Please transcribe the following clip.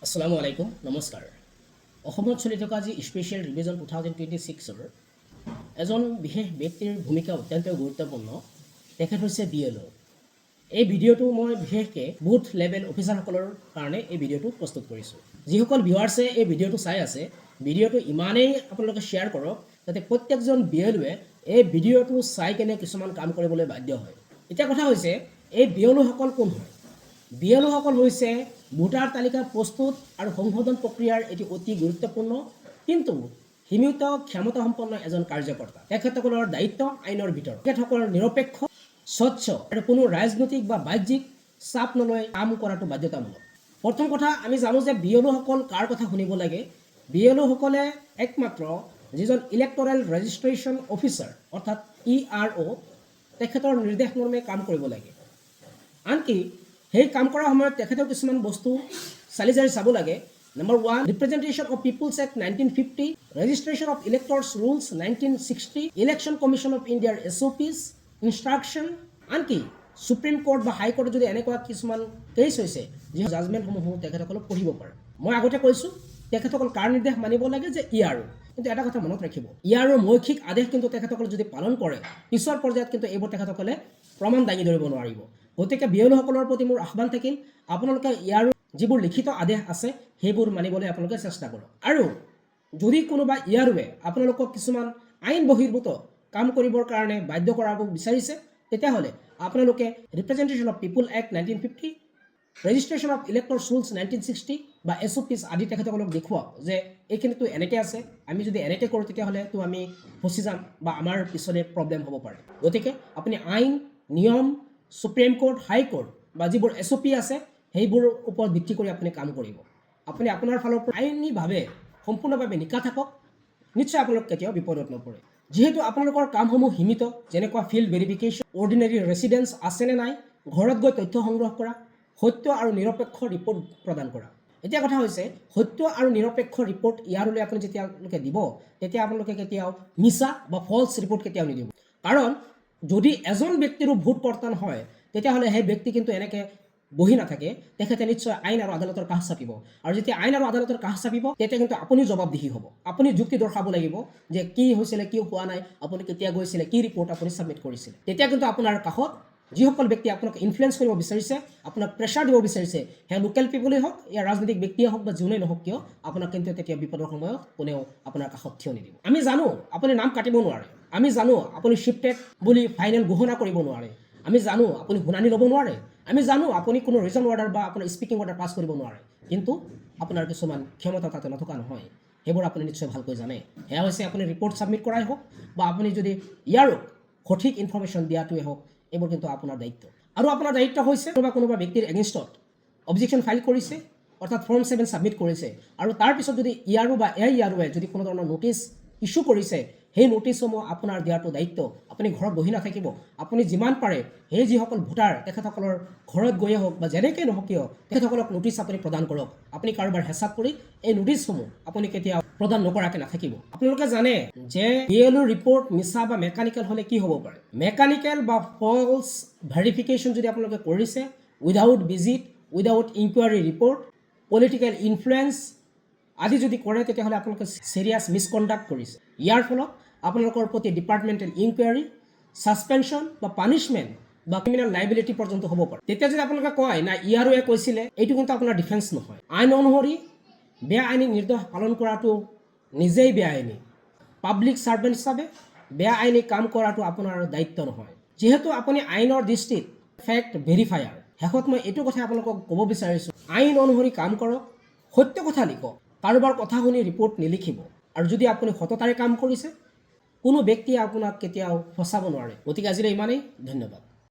আসসালামু আলাইকুম, নমস্কাৰ। অসমত চলি থকা যি স্পেচিয়েল ৰিভিজন 2026ৰ এজন বিশেষ ব্যক্তিৰ ভূমিকা অত্যন্ত গুৰুত্বপূৰ্ণ। তেখেত হৈছে বিএলঅ'। এই ভিডিঅ'টো মই বিশেষকৈ বুথ লেভেল অফিচাৰসকলৰ কাৰণে এই ভিডিঅ'টো প্ৰস্তুত কৰিছোঁ। যিসকল ভিউৱাৰ্ছে এই ভিডিঅ'টো চাই আছে, ভিডিঅ'টো ইমানেই আপোনালোকে শ্বেয়াৰ কৰক যাতে প্ৰত্যেকজন বিএলঅ'য়ে এই ভিডিঅ'টো চাই কেনে কিছুমান কাম কৰিবলৈ বাধ্য হয়। এতিয়া কথা হৈছে, এই বিএলঅ'সকল কোন হয়? বিএলঅ'সকল হৈছে ভোটাৰ তালিকা প্ৰস্তুত আৰু সংশোধন প্ৰক্ৰিয়াৰ এটি অতি গুৰুত্বপূৰ্ণ কিন্তু সীমিত ক্ষমতাসম্পন্ন এজন কাৰ্যকৰ্তা। তেখেতসকলৰ দায়িত্ব আইনৰ ভিতৰত। তেখেতসকলৰ নিৰপেক্ষ, স্বচ্ছ আৰু কোনো ৰাজনৈতিক বা বাহ্যিক চাপ নলৈ কাম কৰাটো বাধ্যতামূলক। প্ৰথম কথা, আমি জানো যে বিএলঅ'সকল কাৰ কথা শুনিব লাগে। বিএলঅ'সকলে একমাত্ৰ যিজন ইলেক্টৰেল ৰেজিষ্ট্ৰেশ্যন অফিচাৰ, অৰ্থাৎ ইআৰঅ', তেখেতৰ নিৰ্দেশ মৰ্মে কাম কৰিব লাগে। আনকি সেই কাম কৰাৰ সময়ত তেখেতৰ কিছুমান বস্তু চালি জাৰি চাব লাগে। Number 1, Representation of People's Act 1950, Registration of Electors Rules 1960, Election Commission of ইণ্ডিয়াৰ এছঅ'পিছ, ইনষ্ট্ৰাকশ্যন। আনকি সুপ্ৰিম কোৰ্ট বা হাইকোৰ্টত যদি এনেকুৱা কিছুমান কেছ হৈছে, যি জাজমেণ্টসমূহো তেখেতসকলক পঢ়িব পাৰে। মই আগতে কৈছোঁ, তেখেতসকল কাৰ নিৰ্দেশ মানিব লাগে যে ইআৰঅ'। কিন্তু এটা কথা মনত ৰাখিব, ইআৰঅ'ৰ মৌখিক আদেশ কিন্তু তেখেতসকলে যদি পালন কৰে, পিছৰ পৰ্যায়ত কিন্তু এইবোৰ তেখেতসকলে প্ৰমাণ দাঙি ধৰিব নোৱাৰিব। গতিকে বিএলঅ'সকলৰ প্ৰতি মোৰ আহ্বান থাকিল, আপোনালোকে ইয়াৰ যিবোৰ লিখিত আদেশ আছে, সেইবোৰ মানিবলৈ আপোনালোকে চেষ্টা কৰক। আৰু যদি কোনোবা ইআৰঅ'য়ে আপোনালোকক কিছুমান আইন বহিৰ্ভূত কাম কৰিবৰ কাৰণে বাধ্য কৰাব বিচাৰিছে, তেতিয়াহ'লে আপোনালোকে Representation of People Act 1950, Registration of Electors Rules 1960 বা এছঅ'পিছ আদি তেখেতসকলক দেখুৱাওক যে এইখিনিতো এনেকৈ আছে, আমি যদি এনেকৈ কৰোঁ, তেতিয়াহ'লেতো আমি ফচি যাম বা আমাৰ পিছলৈ প্ৰব্লেম হ'ব পাৰে। গতিকে আপুনি আইন, নিয়ম, সুপ্ৰিম কোৰ্ট, হাই কোৰ্ট বা যিবোৰ এছঅ'পি আছে, সেইবোৰৰ ওপৰত ভিত্তি কৰি আপুনি কাম কৰিব। আপুনি আপোনাৰ ফালৰ পৰা আইনীভাৱে সম্পূৰ্ণভাৱে নিকা থাকক, নিশ্চয় আপোনালোক কেতিয়াও বিপদত নপৰে। যিহেতু আপোনালোকৰ কামসমূহ সীমিত, যেনেকুৱা ফিল্ড ভেৰিফিকেশ্যন, অৰ্ডিনেৰী ৰেচিডেঞ্চ আছেনে নাই, ঘৰত গৈ তথ্য সংগ্ৰহ কৰা, সত্য আৰু নিৰপেক্ষ ৰিপৰ্ট প্ৰদান কৰা। এতিয়া কথা হৈছে, সত্য আৰু নিৰপেক্ষ ৰিপৰ্ট ইয়াৰলৈ আপুনি যেতিয়া আপোনালোকে দিব, তেতিয়া আপোনালোকে কেতিয়াও মিছা বা ফল্ছ ৰিপৰ্ট কেতিয়াও নিদিব। কাৰণ যদি এজন ব্যক্তিৰো ভোট কৰ্তন হয়, তেতিয়াহ'লে সেই ব্যক্তি কিন্তু এনেকৈ বহি নাথাকে। তেখেতে নিশ্চয় আইন আৰু আদালতৰ কাষ চাপিব। আৰু যেতিয়া আইন আৰু আদালতৰ কাষ চাপিব, তেতিয়া কিন্তু আপুনি জবাবদিহি হ'ব। আপুনি যুক্তি দৰ্শাব লাগিব যে কি হৈছিলে, কি হোৱা নাই, আপুনি কেতিয়া গৈছিলে, কি ৰিপৰ্ট আপুনি ছাবমিট কৰিছিলে। তেতিয়া কিন্তু আপোনাৰ কাষত যিসকল ব্যক্তিয়ে আপোনাক ইনফ্লুৱেঞ্চ কৰিব বিচাৰিছে, আপোনাক প্ৰেছাৰ দিব বিচাৰিছে, সেয়া লোকেল পিপুলেই হওক, ইয়া ৰাজনৈতিক ব্যক্তিয়ে হওক বা যোনেই নহওক কিয়, আপোনাক কিন্তু তেতিয়া বিপদৰ সময়ত কোনেও আপোনাৰ কাষত থিয় নিদিব। আমি জানো আপুনি নাম কাটিব নোৱাৰে। আমি জানো আপুনি শ্বিফটেড বুলি ফাইনেল ঘোষণা কৰিব নোৱাৰে। আমি জানো আপুনি শুনানি ল'ব নোৱাৰে। আমি জানো আপুনি কোনো ৰিজন অৰ্ডাৰ বা আপোনাৰ স্পীকিং অৰ্ডাৰ পাছ কৰিব নোৱাৰে। কিন্তু আপোনাৰ কিছুমান ক্ষমতা তাতে নথকা নহয়। সেইবোৰ আপুনি নিশ্চয় ভালকৈ জানে। সেয়া হৈছে আপুনি ৰিপৰ্ট ছাবমিট কৰাই হওক বা আপুনি যদি ইয়াৰো সঠিক ইনফৰ্মেশ্যন দিয়াটোৱে হওক, এইবোৰ কিন্তু আপোনাৰ দায়িত্ব। আৰু আপোনাৰ দায়িত্ব হৈছে, কোনোবা কোনোবা ব্যক্তিৰ এগেইনষ্টত অবজেকশ্যন ফাইল কৰিছে, অৰ্থাৎ ফৰ্ম 7 ছাবমিট কৰিছে আৰু তাৰপিছত যদি ইআৰঅ' বা এ ইআৰঅ'য়ে যদি কোনো ধৰণৰ ন'টিছ ইছ্যু কৰিছে, সেই ন'টিছসমূহ আপোনাৰ দিয়াটো দায়িত্ব। আপুনি ঘৰত বহি নাথাকিব। আপুনি যিমান পাৰে সেই যিসকল ভোটাৰ, তেখেতসকলৰ ঘৰত গৈয়ে হওক বা যেনেকৈ নহওক কিয়, তেখেতসকলক ন'টিছ আপুনি প্ৰদান কৰক। আপুনি কাৰোবাৰ হেঁচাত পৰি এই ন'টিছসমূহ আপুনি কেতিয়াও প্ৰদান নকৰাকৈ নাথাকিব। আপোনালোকে জানে যে বিএলঅ' ৰিপৰ্ট মিছা বা মেকানিকেল হ'লে কি হ'ব পাৰে। মেকানিকেল বা ফল্ছ ভেৰিফিকেশ্যন যদি আপোনালোকে কৰিছে, without visit, without inquiry report, political influence আদি যদি কৰে, তেতিয়াহ'লে আপোনালোকে ছিৰিয়াছ মিছকণ্ডাক্ট কৰিছে। ইয়াৰ ফলত আপোনালোকৰ প্ৰতি ডিপাৰ্টমেণ্টেল ইনকুৱাৰী, ছাছপেনশ্যন বা পানিছমেণ্ট বা ক্ৰিমিনেল লাইবিলিটি পৰ্যন্ত হ'ব পাৰে। তেতিয়া যদি আপোনালোকে কয়, নাই, ইআৰঅ'য়ে কৈছিলে, এইটো কিন্তু আপোনাৰ ডিফেন্স নহয়। আইন অনুসৰি বেয়া আইনী নিৰ্দেশ পালন কৰাটো নিজেই বেয়া আইনী। পাব্লিক ছাৰ্ভেণ্ট হিচাপে বেয়া আইনী কাম কৰাটো আপোনাৰ দায়িত্ব নহয়, যিহেতু আপুনি আইনৰ দৃষ্টিত ফেক্ট ভেৰিফায়াৰ। শেষত মই এইটো কথা আপোনালোকক ক'ব বিচাৰিছোঁ, আইন অনুসৰি কাম কৰক, সত্য কথা লিখক, কাৰোবাৰ কথা শুনি ৰিপৰ্ট নিলিখিব। আৰু যদি আপুনি সততাৰে কাম কৰিছে, কোনো ব্যক্তিয়ে আপোনাক কেতিয়াও ফচাব নোৱাৰে। গতিকে আজিলৈ ইমানেই, ধন্যবাদ।